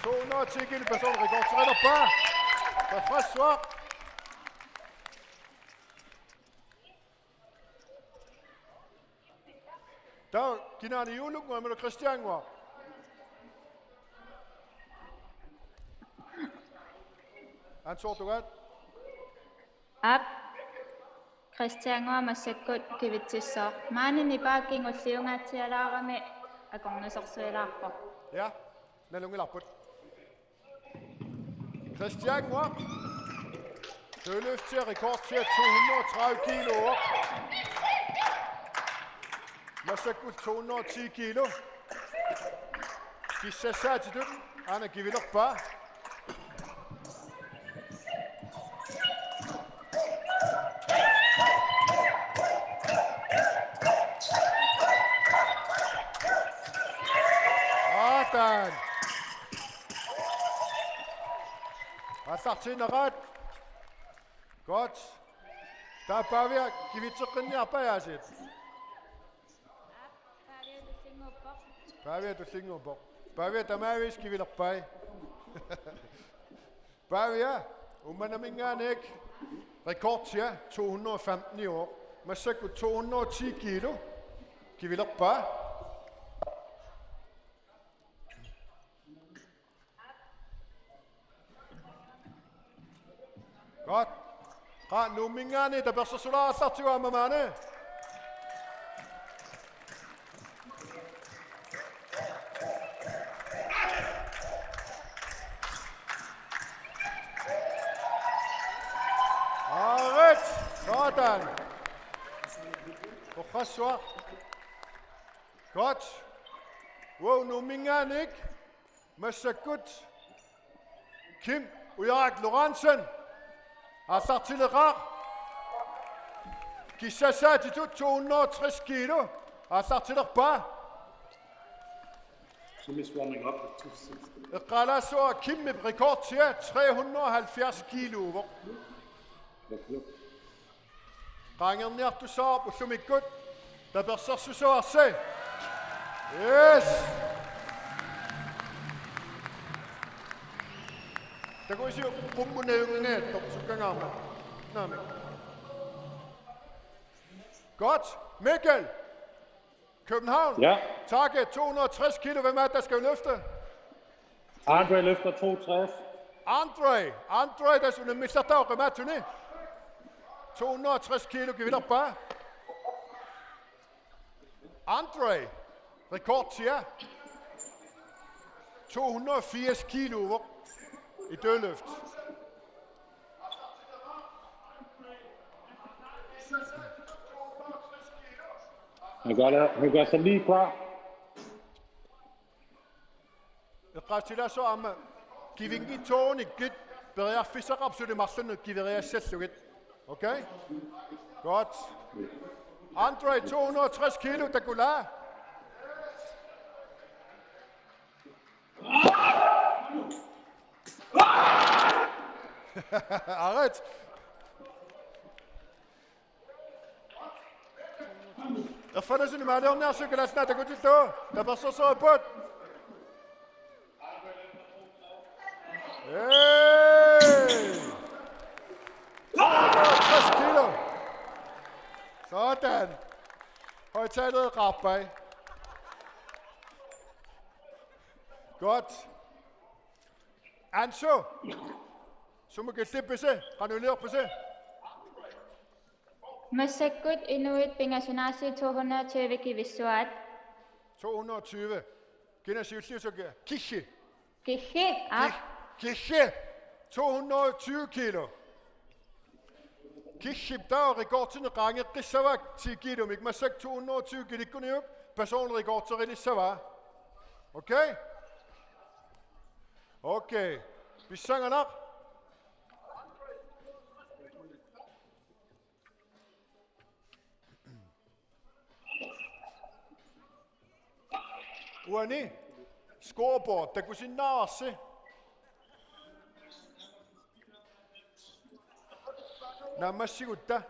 To hundrede og ti kilo personrekord til Ilulissat. Tilfredssuaq. Taava kinaana, Juulunnguaq imaluunniit Kristiannguaq? Ansvartugaat. Aap. Kristiannguaq massakkut kivitsissaaq. Maani nipaa kingulliungaatsialaarami akornusersuilaarpoq. Ja, nalunngilarput. Kristiannguaq. Dødløfti rekord til to hundrede og tredive kilo. Massakkut to hundrede og ti kilo. Kissassaatitut aana kivilerpaa. Sådan. Aallartiinnaraat. Godt. Taava Pavia kivitseqqinniarpa aasiit? Pavia tullinnguuppoq. Pavia tamaavimmik kivilerpai. Pavia, Uummannaminngaanniit rekordia to hundrede og femten i år. Massakkut to hundrede og ti kilo. Kivilerpaa. Godt. Qaa Nuumminngaanniit tapersersorluarlugu aamma maani. Aarit. Sådan. Oqassuaq. Godt. Wow, Nuumminngaanniit. Massakkut Kim Ujarak Lorentzen aallartileqaaq. Kissassaatitut to hundrede og tres kilo aallartilerpaa. Kim is warming up at two sixty. Eqqaalaassavara Kimmip rekordia tre hundrede og halvfjerds kilouvoq. Qaangerniartussaavarput ullumikkut. Tapersersussavassi. Yes. Takuuk isiuk qummut najunngingajattut sukkangaarmat. Naamik. Godt. Mikkel. København. Ja. Target to hundrede og tres kilo. Hvem er det, der skal løfte? Andre løfter to tres. Andre. Andre, der er under missertag, Matuni. To hundrede og tres kilo, kivilerpaa. Andre. Rekord, siger. To hundrede og firs kilo i dødløft. Han gør, det, han gør sig lige klar. Eqqaastilaassavara aamma Kivinngitsoorunikkit periarfissaqarput suli marlunnik kiveriassallugit. Okay? Godt. Andre, to hundrede og tres kilo, der kunne lade. Arret. Erfanasunit maaliorniarsiuk, Kalaallit Nunaat takutillugu. Tapersersorput. Hey! Tres kilo. Sådan. Højtaler Rappai. Godt. Anso. Sumut killippisi, qanoq iliorpisi? Massakkut inuit pingasunik aasiit to hundrede og tyve kivissuaat. To hundrede og tyve. Kina siulliusoq? Kishi. Kishi, aap. Ki-, Kishi. To hundrede og tyve kilo. Kiship taava rekordini qaangeqqissavaa ti kilomik. Massakkut to hundrede og tyve kilikkuniuk personlig rekorderilissavaa. Okay? Okay. Pissanganaq. Uani scoreboard takusinnaavarsi. Naammassigutta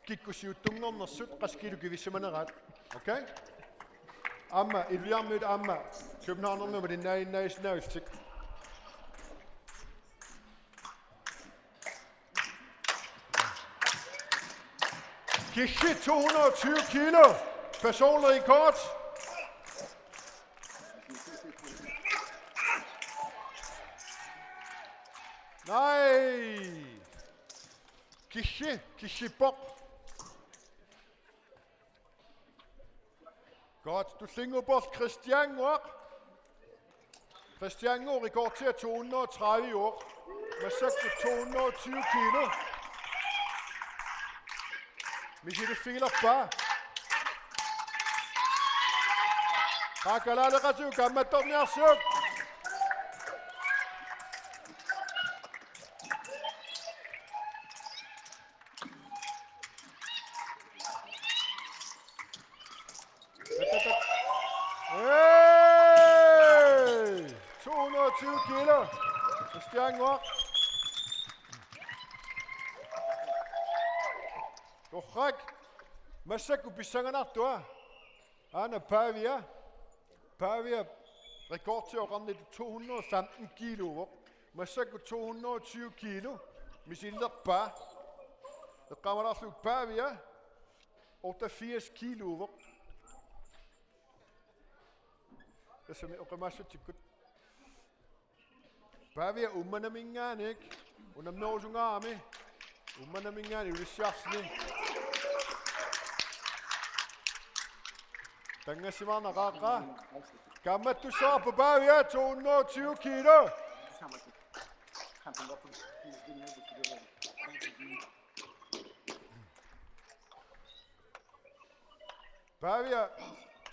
kikkut siuttunngornersut qassit kilo kivissimaneraat. Okay? Aamma Ilulissarmiut aamma Københavnermiut malinnaaginnarsinnaavillugit. Kishi to hundrede og tyve kilo. Personlig rekord. Nej. Kishi, Kishi Bok. Godt. Tullinnguuppoq Christian Ngoaq. Christian Ngoaq rekordia to hundrede og tredive i år. Massakkut to hundrede og tyve kilo. Misiliffigilerpaa. Qaa kalaaleqatigut kaammattorniarsiuk. Hey! To hundrede og tyve kilo. Christian Ngoaq. Torrak. Massakkut pissanganartua. Aana Pavia. Pavia rekordia oqarnittut to hundrede og femten kiluuvoq. Massakkut to hundrede og tyve kilo. Misilerpaa. Eqqaamalaarlugu Pavia. Otteogfirs kiluuvoq. Tassami oqimaassutsikkut. Pavia Uummannaminngaanniit, unammerusungaarami, Uummannaminngaanniit Ilulissarli. Tanngassimaarnaqaaq. Kaammattussavarput Pavia, to hundrede og tyve kilo. Pavia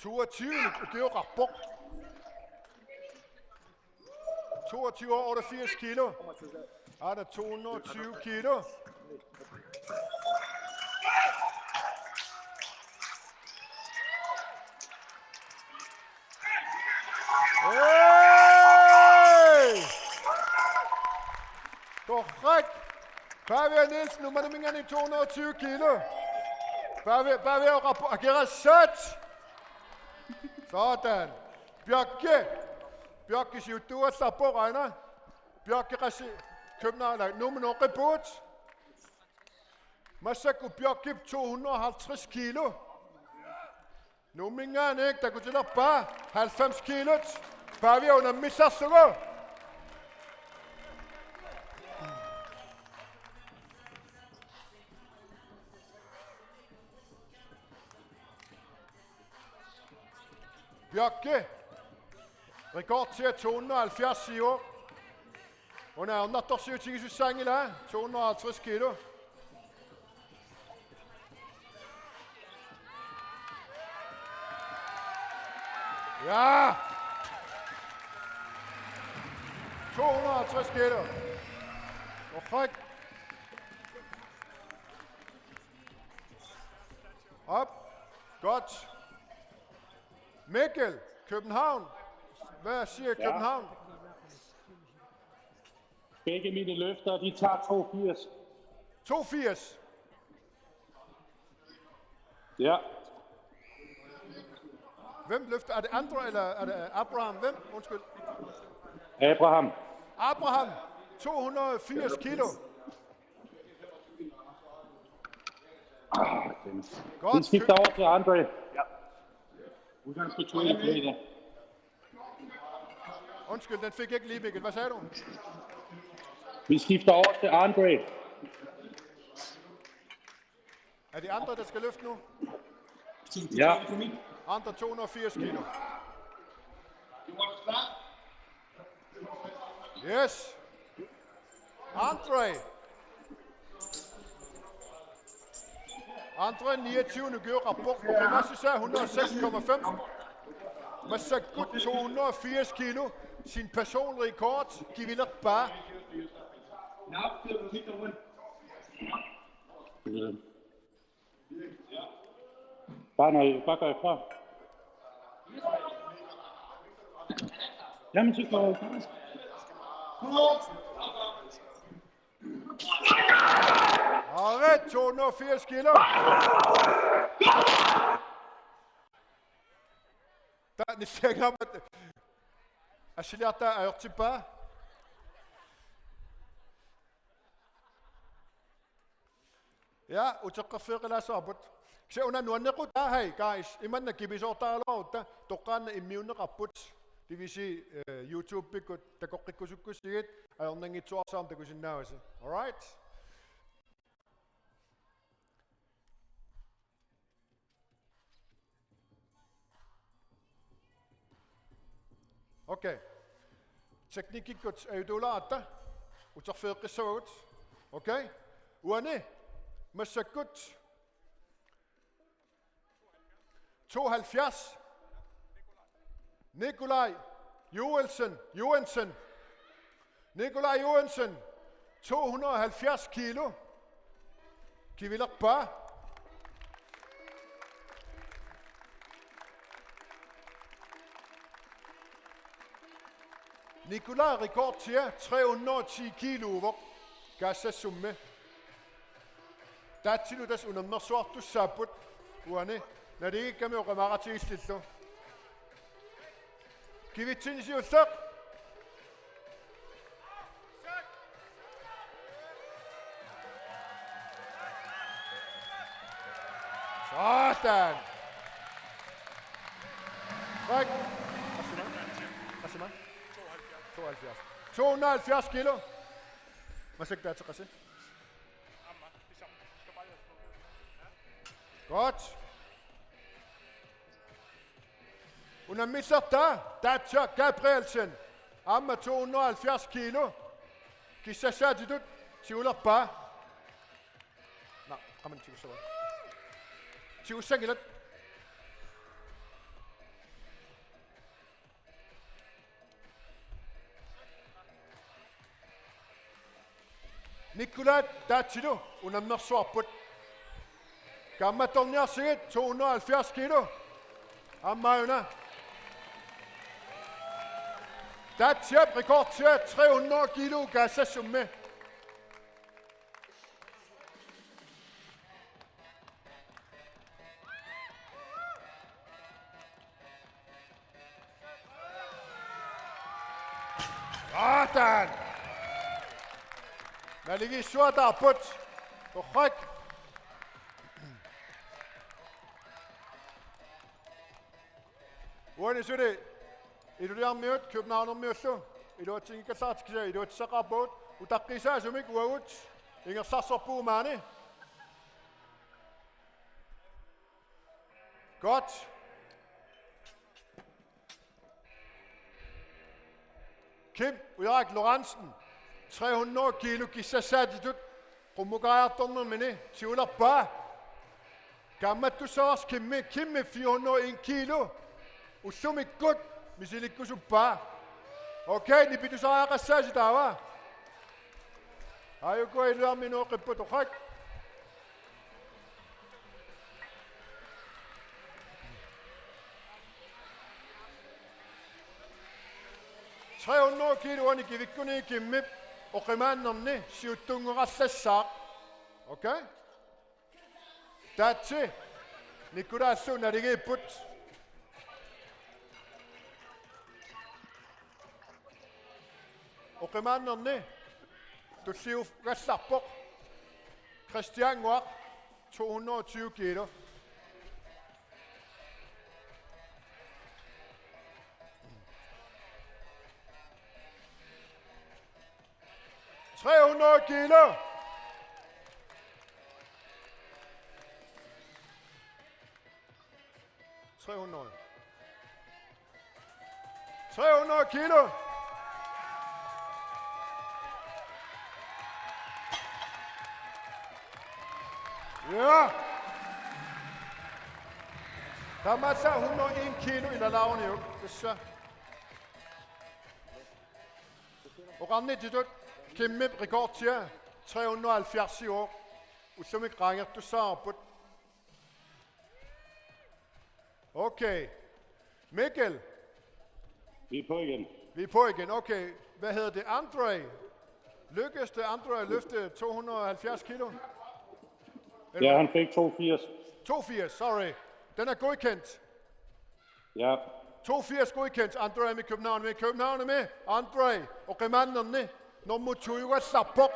toogtyve ukioqarpoq. Toogtyve og otteogfirs kilo. Aana to hundrede og tyve kilo. Hey! Torrak! Pavia Nielsen, Uummannaminngaanniit to hundrede og tyve kilo. Pavia, Pavia oqarpoq akerassat. Sådan. Bjarke. Bjarke siuttuugallarpoq aana. Bjarke qassit København, Nuummi nooqqippugut. Massakkut Bjarkip to hundrede og halvtreds kilo. Nuumminngaanniit takutilerpaa halvfems kilot. Pavia unammillerlugu. Bjarke. Rekordia to hundrede og halvfjerds i år. Una ajornartorsiutigisussaanngilaa, to hundrede og halvtreds kilo. Ja! to hundrede og halvtreds kilo. Korrekt. Op. Godt. Mikkel, København. Hvad siger Ja. København? Begge mine løfter, de tager to firs. to firs. Ja. Hvem løfter? Er det Andre, eller er det Abraham? Hvem? Undskyld. Abraham. Abraham, to hundrede og firs kilo. Ah, den. Godt. Vi skifter over til Andre. Ja. Udgangspunkt to i det. Undskyld, den fik jeg ikke lige, Mikkel. Hvad sagde du? Vi skifter over til Andre. Er det Andre, der skal løfte nu? Ja. Andre to hundrede og firs kilo. Yes. Andre. Andre niogtyve, nu gjorde rapport. Massakkut hundrede og seks komma fem. Massakkut to hundrede og firs kilo. Sin personrekord. Kivilerpaa. Bare når I, bare gør jer klar. Jamen, så går jeg klar. Alright, to hundrede og firs kilo. Der, ni ser godt, at Asiliata er jo tilbage. Ja, uteqqerfeeqilaassavarput. Kisianni una nuannequtaagai, guys, imanna kipisoortaraluarutta, toqqaannaq immiunneqarput. Det vil sige, øh, YouTube-ikkut takoqqikkusukkussigit, ajornanngitsuararsuarmik takusinnaavasi. Alright? Okay. Teknikkikkut ajutuulaaratta. Uterfeeqqissavagut. Okay. Uani. Massakkut. Tooghalvfjerds. Nikolaj Joelsen. Johansen. Nikolaj Johansen, to hundrede og halvfjerds kilo. Kivilerpaa. Nikolaj rekordtia tre hundrede og ti kilo, hvor gassassummi. Taatsilu tassa unammersuartussaapput uani naligikkami oqimaatigillillu. Kivitsinni siulleq. Sådan. Træk. Hvad siger man? Hvad siger man? Tooghalvfjerds. To hundrede og halvfjerds kilo. Massakkut, der er til. Godt. Unammillertaa, Dacha Gabrielsen. Aamma to hundrede og halvfjerds kilo. Kissassaatitut tigulerpaa. Naa, qamani tigussavaa. Tigussanngilat. Nikolaj Taatsilu unammersuarput. Kaammattorniarsigit to hundrede og halvfjerds kilo. Aamma una. Taatsiap rekordtia tre hundrede kilo gassassummi. Sådan. Naligiissuataarput. Torrak. Uani suli Ilulissarmiut Københavnermiullu iluatsinngikkallartik kisianni iluatsissaqarpugut, utaqqiisaasumik uagut ingerlarsorpugut maani. Godt. Kim Ujarak Lorentzen, tre hundrede kilo kissassaatitut, qummukariartornermini tigulerpaa. Kaammattussavara Kimmi, Kimmi fire hundrede og en kilo. Ullumikkut misilikkusuppaa. Okay, nipitusariaqassaasi taava. Aajuku iluarmi nuoqipputoqak. Tre hundrede kilo uani kivikkuni Kimmip oqimaannerni siuttunngorallassaq. Okay? Taatsi, Nikolaallu naligiipput. Oqimaannerni tulliugallarpoq Kristiannguaq, to hundrede og tyve kilo. Tre hundrede kilo. Tre hundrede. Tre hundrede kilo. Ja. Tamaasa hundrede og en kilo ilalaaruniuk. Tassa. Oqarnitsitut Kimmip rekordia tre hundrede og halvfjerds i år. Ullumikkut qaangertussaavarput. Okay. Mikkel. Vi er på igen. Vi er på igen. Okay. Hvad hedder det? Andre. Lykkedes det Andre at løfte to hundrede og halvfjerds kilo? Eller Ja, han fik toogfirs. Toogfirs, sorry. Den er godkendt. Ja. Toogfirs godkendt. Andre med København, med København med. Andre. Oqimaannerni nummer to-ugallarpoq.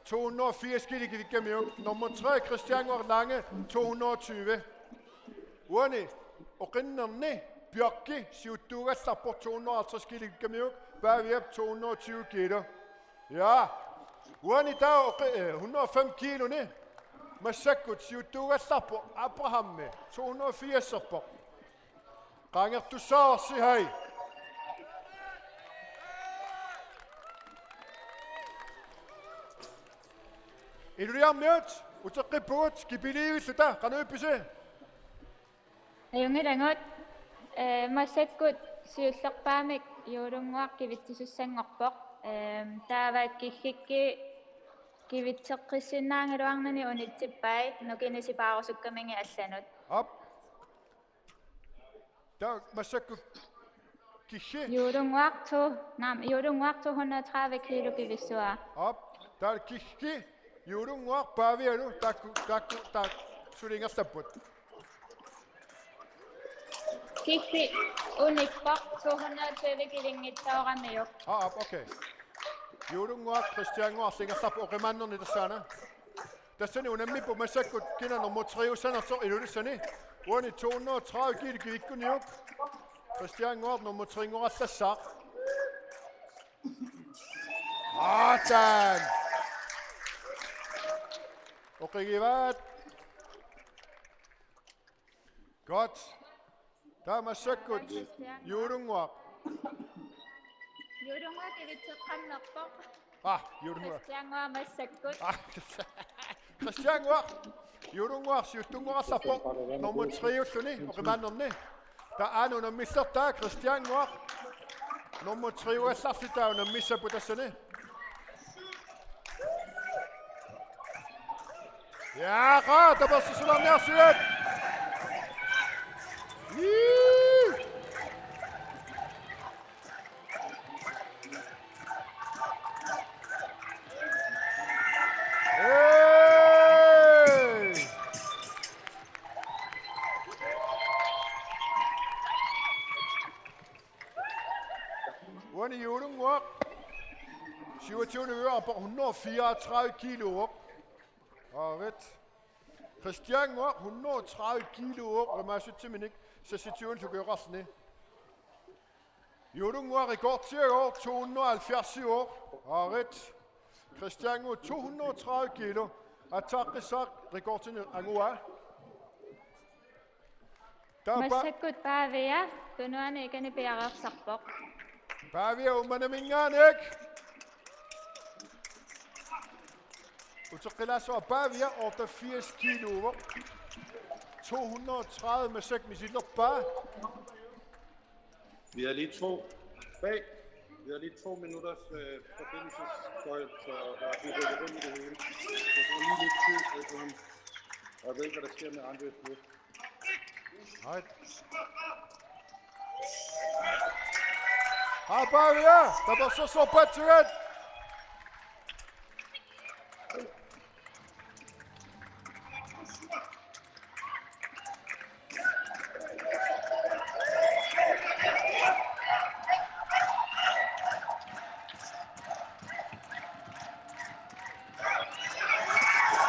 To hundrede og firs kilo kivikkamiuk. Nummer tre, Christian Lange, to hundrede og tyve. Uani oqinnerni Bjørki siuttuugallarpoq, to hundrede og halvtreds kilo kivikkamiuk. Paviap to hundrede og tyve kilo. Ja. Uani taava oqi-, eh, hundrede og fem kiloni massakkut siuttuugallarpoq Abrahammi, to hundrede og firserpoq. Qaangertussaavarsi, hej. Iluliarmiut uteqqippugut, kipiliivilluta, qanoq ippisi? Ajunngilaq. Eh, massakkut siullerpaamik Juulunnguaq kivitsisussanngorpoq. Eh, taava Kiggikki kivitseqqissinnaagaluarnani unitsippai, nukinnik sipaarusukkaminnik allanut. Aap. Taava massakkut Kiggi. Juulunnguaq to, naamik, Juulunnguaq to hundrede og tredive kilo kivissua. Aap, taava Kiggi, Juulunnguaq Pavialu, taakku, taakku, taakku suli ingerlapput. Kiggi unippoq to hundrede og tyve kilinngitsooramiuk. Aap, okay. Juulunnguaq Christiannguaq ingerlapput oqimaannerni tassaana. Tassani unammipput massakkut kina nummer tre-ussanersoq Ilulissani. Uani to hundrede og tredive kilo kivikkuniuk. Christiannguaq nummer tre-nngorallassaaq. Atan. Oqigivaat. Godt. Taava massakkut Juulunnguaq. Juulunnguaq kivitseqqammerpoq. Ah, Juulunnguaq. Christiannguaq massakkut. Ah, Christiannguaq. Juulunnguaq siuttunngorallaarpoq. Nummer tre-ulluni oqimaannerni. Taava aana unammissertaa Christiannguaq. Nummer tre-ugallarsi taava unammissapput tassani. Jaaqa, tapersersuinersiat. Ii! Hey! Uani Juulunnguaq syvogtyvende februar på hundrede og fireogtredive kilo. Aarit. Christiannguaq hundrede og tredive kilo, oqimaassutsiminik seksogtyve ukioqarluni. Juulunnguaq rekordia to hundrede og halvfjerds i år. Aarit. Christiannguaq to hundrede og tredive kilo. Aatsaat Qissaaq rekordini anguaa. Taava Pavia tunuani ikani piareersarpoq. Pavia Uummannaminngaanniit. Uteqqilaassavara Pavia otteogfirs kiluuvoq. To hundrede og tredive massakkut misilerpaa. Vi har lige to bag. Vi har lige to minutters øh, forbindelsesstøj, så der er blevet rykket rundt i det hele. Så det er lige lidt tid, Abraham. Og jeg ved ikke, hvad der sker med Andres nu. Right. How about you? Tapersersorpassuit.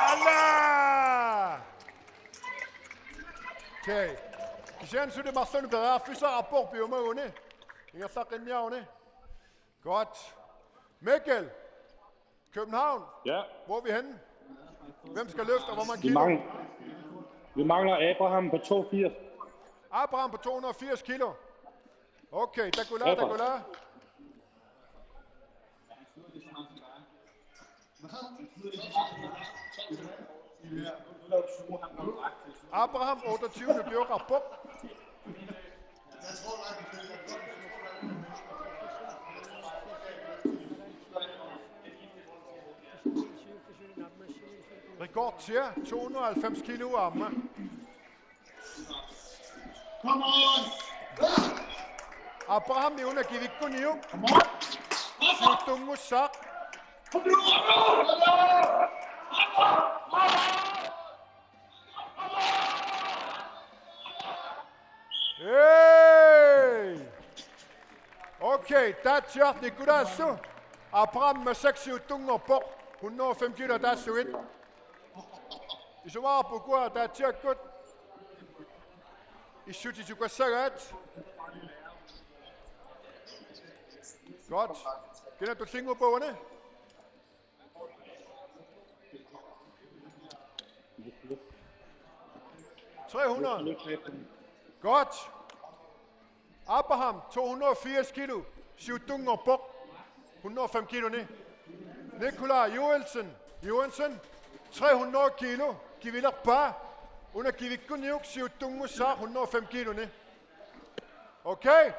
Alla! Okay. Kisianni suli marlunnik periarfissaqarpoq piumaguni. Ingerlaqqinniaruni. Godt. Mikkel. København. Ja. Hvor er vi henne? Hvem skal løfte, og hvor mange Vi kilo? mangler, vi mangler Abraham på toogfirs. Abraham på to hundrede og firs kilo. Okay, takula, Abraham. Takula. Abraham otteogtyve nukioqarpoq. Rekord til to hundrede og halvfems kilo aamma. Abraham una kivikkuniuk. Siuttunngussaaq. Hey! Okay, taatsiaq Nikolajlu. Abraham massakkut siuttunngorpoq. Hundrede og fem kilo taassuit. Isumaqarput ukua taatsiakkut. Issutit sukassagaat. Godt. Kina tullinnguuppat uani? Tre hundrede. Godt. Abraham, to hundrede og firs kilo. Siuttunngorpoq. Hundrede og fem kilo ni. Nikolaj Joelsen. Joelsen. Tre hundrede kilo. Kivilerpaa. Una kivikkuniuk siuttunngussaaq hundrede og fem kilo ni. Okay.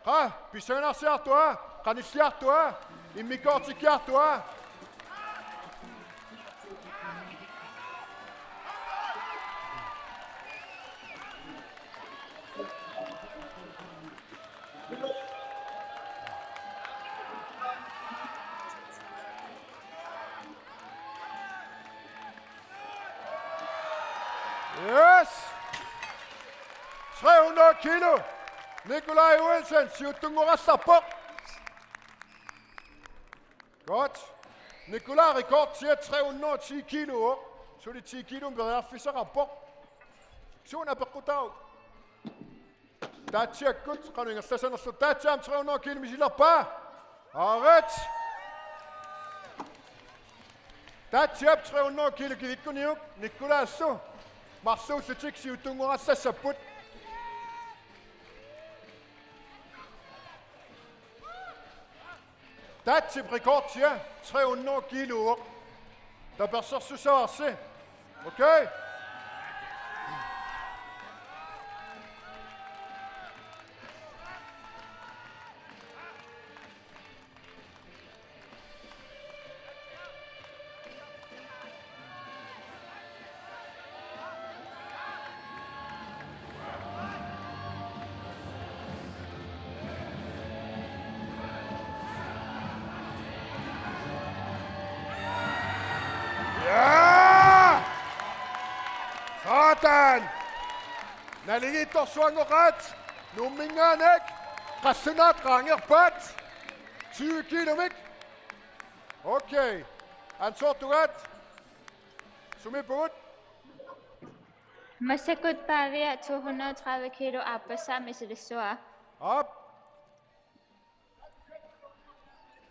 Qa, pissanganarsiartua, qanilliartua, immikkoortikkiartua. Yes! Tre hundrede kilo. Nikolaj Joelsen, siuttunngorallarpoq. Godt. Nikolaj rekord til tre hundrede og ti kilo. Suli ti kilo periarfissaqarpoq. Suuna peqqutau. Taatsiakkut, qanoq ingerlasanerlu. Taatsiap tre hundrede kilo misilerpaa. Aaret. Taatsiap tre hundrede kilo kivikkuniuk, Nikolajlu. Marluullutik siuttunngorallassapput. Taatsip rekord, ja, tre hundrede kilo. Tapersersussavarsi. Okay? Ja! Sådan! Naligiittorsuanngoqaat, Nuumminngaanniit, qallunaat qaangerpaat, tyve kilomik. Okay. Ansoortugaat. Sumiippugut? Massakkut Pavia to hundrede og tredive kilo aappassaa misilissuaa. Aap.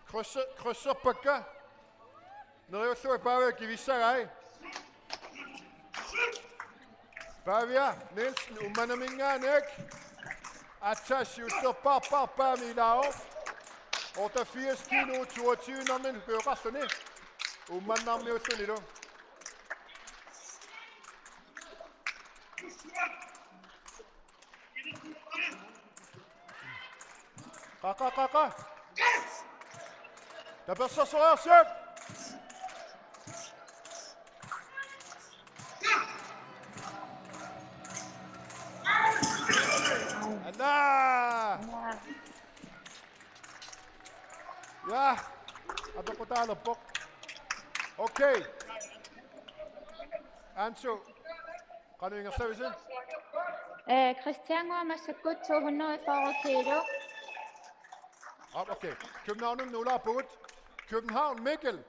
Krydse-, krydserpakka. Neriullunga Pavia kivissagai. Pavia Nielsen Uummannaminngaanniit. Aatsaat siullerpaarpaami ilaavoq. Otteogfirs kilo toogtyve-nernini ukioqarluni. Uummannarmiullunilu. Qa, qa, qa, qa. Tapersersoreersiuk! Anna! Ja, apeqqutaalerpoq. Okay. Ansu, qanoq ingerlavisi? Eh, Christian massakkut to hundrede og fyrre kilo. Ah, okay. København nullerpugut. København, Mikkel.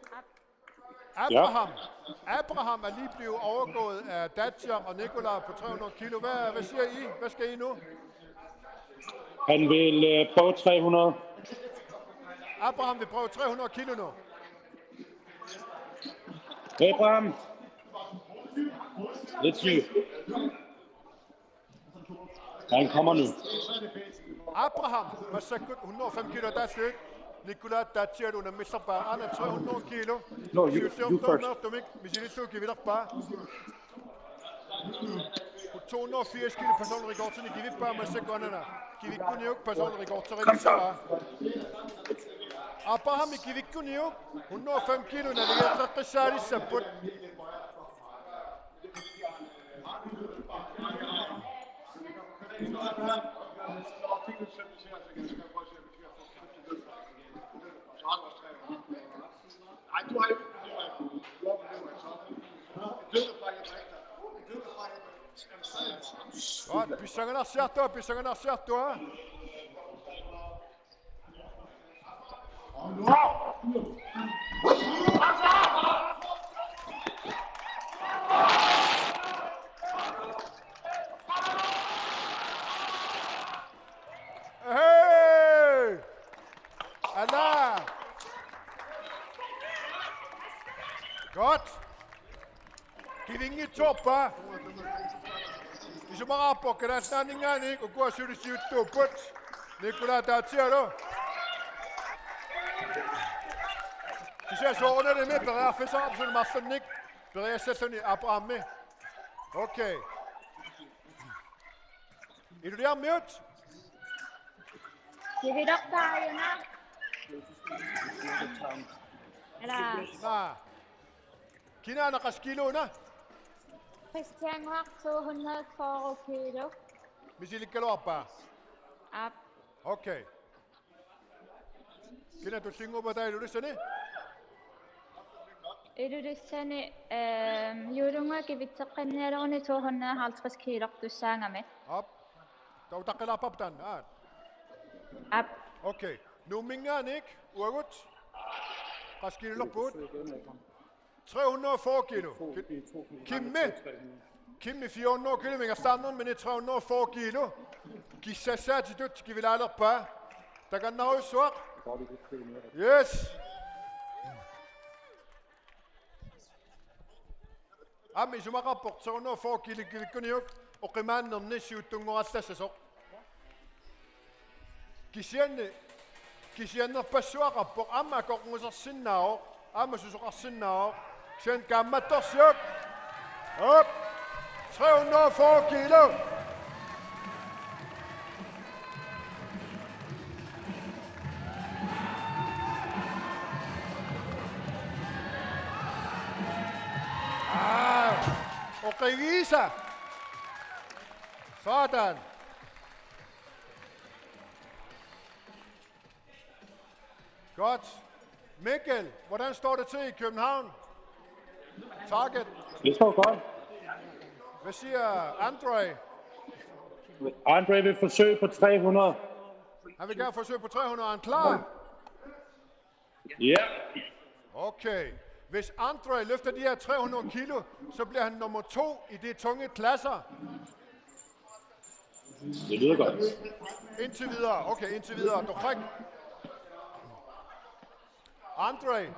Abraham. Abraham er lige blevet overgået af Dacian og Nikolaj på tre hundrede kilo. Hvad, hvad siger I? Hvad skal I nu? Han vil øh, prøve tre hundrede. Abraham vil prøve tre hundrede kilo nu. Abraham. Let's see. Han kommer nu. Abraham, massakkut hundrede og fem kilo ataaseq. Nikolaj Dacian unammisarpaa, aana tre hundrede kilo. No, you, you first. Siulliortornertumik misilillugu kivilerpaa. To hundrede og firs kilo personlig rekordini kivippaa massakkut anaana. Kivikkuniuk personlig rekorderilissavaa. Abrahami kivikkuniuk hundrede og fem kilo naligeqqissaalissapput. Godt, pissanganarsiartua, pissanganarsiartua. Hey! Ala! Godt! Kivinngitsoorpaa. Isumaqarpoq Kalaallit Nunaanninngaanniit ukua suli siuttuupput. Nikolaj Dacialu. Kisianni soorunalimi periarfissaqarpoq suli marlunnik periassalluni Abrahami. Okay. Iluliarmiut. Kivilerpaajuna. Ala. Naa. Kinaana qassit kiluuna? Christian Noir to hundrede og fyrre kilo. Misilikkaluarpaa? Aap. Okay. Kina tullinnguuppat taava Ilulissani? Ilulissani, ehm, juulunga kivitseqqinnialeruni to hundrede og halvtreds kilortussaagami. Aap. Taava utaqqilaarparput taanna, aat? Aap. Okay. Nuumminngaanniit uagut. Qassit kilulerpugut? Tre hundrede og fyrre kilo. Ki-, Kimmi? Kimmi fire hundrede kilo, mingastaarnermini tre hundrede og fyrre kilo. Kissassaatitut kivilaalerpaa. Takannarujussuaq. Yes. Aamma isumaqarpoq tre hundrede og fyrre kilo kivikkuniuk oqimaannerni siuttunngorallassasoq. Kisianni, kisiannerpassuaqarpoq, aamma akorngusersinnaavoq, aamma susoqarsinnaavoq. Kisianni kaammattorsiuk. Op. Tre hundrede og fyrre kilo. Ah, oqigiisa. Sådan. Godt. Mikkel, hvordan står det til i København? Target. Det står godt. Hvad siger Andre? Andre vil forsøge på tre hundrede. Han vil gerne forsøge på tre hundrede. Er han klar? Ja. Okay. Hvis Andre løfter de her tre hundrede kilo, så bliver han nummer to i de tunge klasser. Det lyder godt. Indtil videre. Okay, indtil videre. Du fræk. Andre.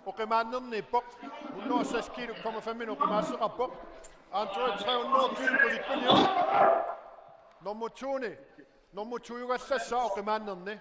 Oqimaannerniippoq. Hundrede og seks kilo, komma fem minut. Oqimaasseqarpoq. Andre tre hundrede kilo på vikkuniu. Nummer to-ni. Nummer to-jugallassaaq oqimaannerni.